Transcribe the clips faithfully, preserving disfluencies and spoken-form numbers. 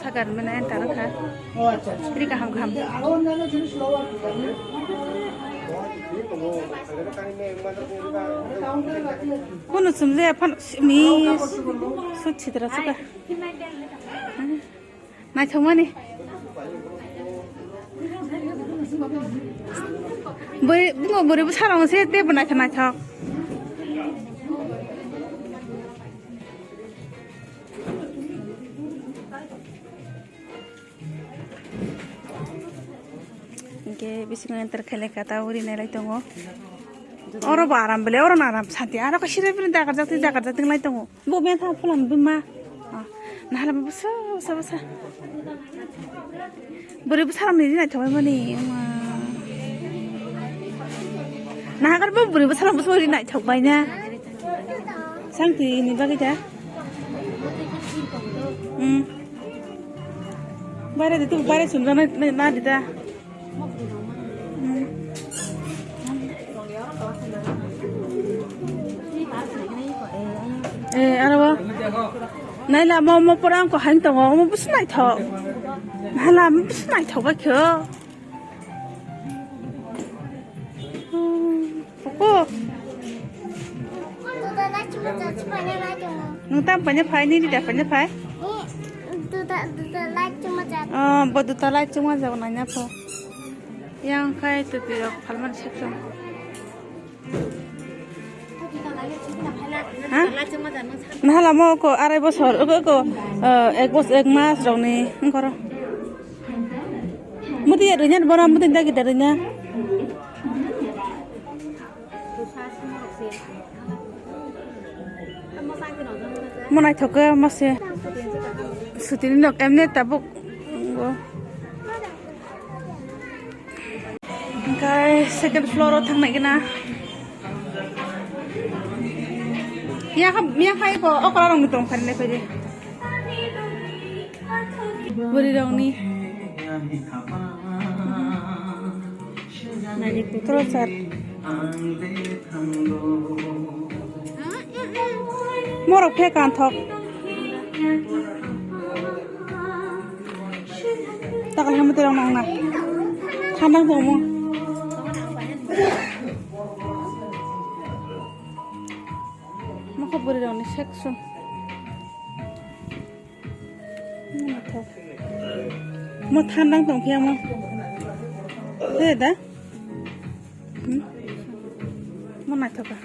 Sagar mena enter kha. Tri kaham kaham. Kono sumje aphan mi sut sitra suka. Naithokmani. Bwrwi, bungo bwrwi bwsarok se teibo naithok naithok. Hingke bisingo enter khailai kha, ta uri nailai tongo. Oro bo aram bele, oro no aram santi. Aro kaisa ri bini dagar jati, dagar jati lai tongo. Bo mantha phulan buma. Ah, nahala bwsa, bwsa, bwsa. Bwrwi bwsarokni ri naithok bai mani, ma. Nahagar bo bwrwi bwsarok bwsa ri naithok bai na. Sangtwi ni bagwi da. Hmm. Bare de tu bare sumjak na, na, na di da. Eh, aro bo. Naila mo, mo pora ang ko hain tongo, mo busu naithok. Hala, mo busu naithok ba kho. Koko. Nwng tam paine phai, nini da paine phai? Duta, duta light chuma jat. Oh, bo duta light chuma jat naina pho. Yang khai tupi rok phalmani section. Ha? Nahala mo ko arai bosor, ko, ko, eh, ek bos-, ek mas rokni wngkoro. Muti ya rwnya, bora muti dagi da rwnya. Mo naithok khe mase. Sutini nok emne tabuk. Hingke second floor o thang nai gana. Miya kha, miya khai ko okra rong ni tong phari nai phai de. Bwrwi rok ni. Naidi kutro sar. Morok phe kanthok. Takal hamu terang nang na. Thandang tongmo. Mokho bwrwi rokni section. Mo thandang tong phiya mo. He da? Hmm? Mo naithoka.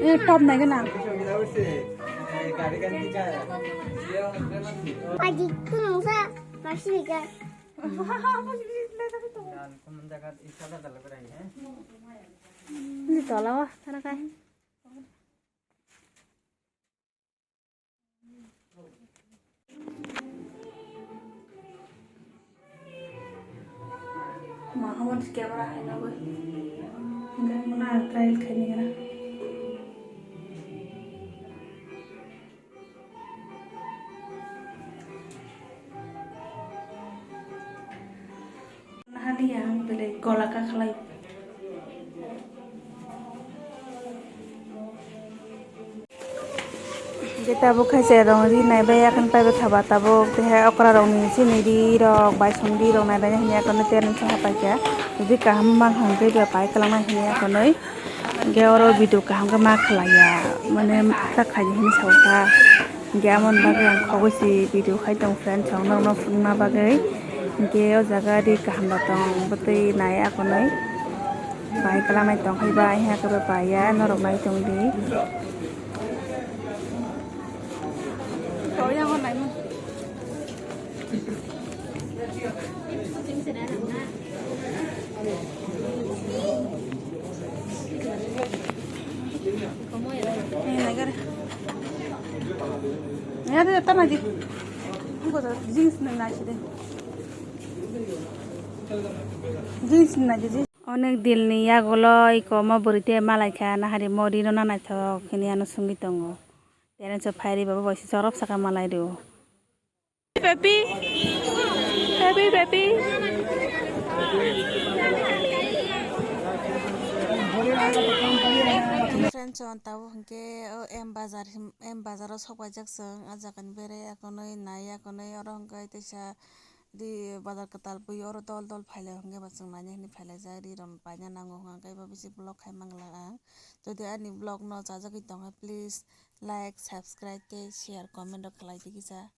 Eh, top nai gana. Paji, tu nungsa, masih kan? Ni tola wa, tara kai. Ma, how much camera hai na bo? Enggak, mana trial khai ni na. Nahani ang belai gola kakhlai. Hingke tabuk khaisa rong ri nai bai yakhwni paibai kha ba tabuk, tei hai okra rok ni chini ri rok bai song ri rok nai bai hwnwi yakhwni tereng soha paikha. Jodi kaham mankha hwnkhe bai pai kwlangna hwnwi yakhwni. Hingke oro video kaham khe ma khlaiya, mane ta khaidi hinwi sa kha. Hingke amoni bagwi ang khogwi se video khai tongo friends rok, nokno phunukna bagwi. Hingke o jaga ri kaham bo tong, bwtwi nai akonwi. Bai kwlangnai tong hai bai, hai khe bai ya, norok nai tong di. Jeans nang nai side. Jeans nang nai jeans. Onek dilni yagulo iko omo bwrwi te malaikha, nahari mo rino na naithok hwnwi ano swngwi tongo. Parents o phairi baba bai se chorop saka malai rio. Happy, happy, happy. Chwng tabuk hwnkhe o M bazar him-, M bazar o sok paijak chwng, ah jaga ni berai ya konwi nai ya konwi, oro hwnkhe teisa di bazar kwtal bui oro dol dol phailai hwnkhe bo chwng naina hinwi phailaijak, ri rok paina nango hwnkhe bo bisi vlog khai mangla ang. Jodi ani vlog no chajagwi tongkha, please like, subscribe tei share, comment rok khlai di kisa.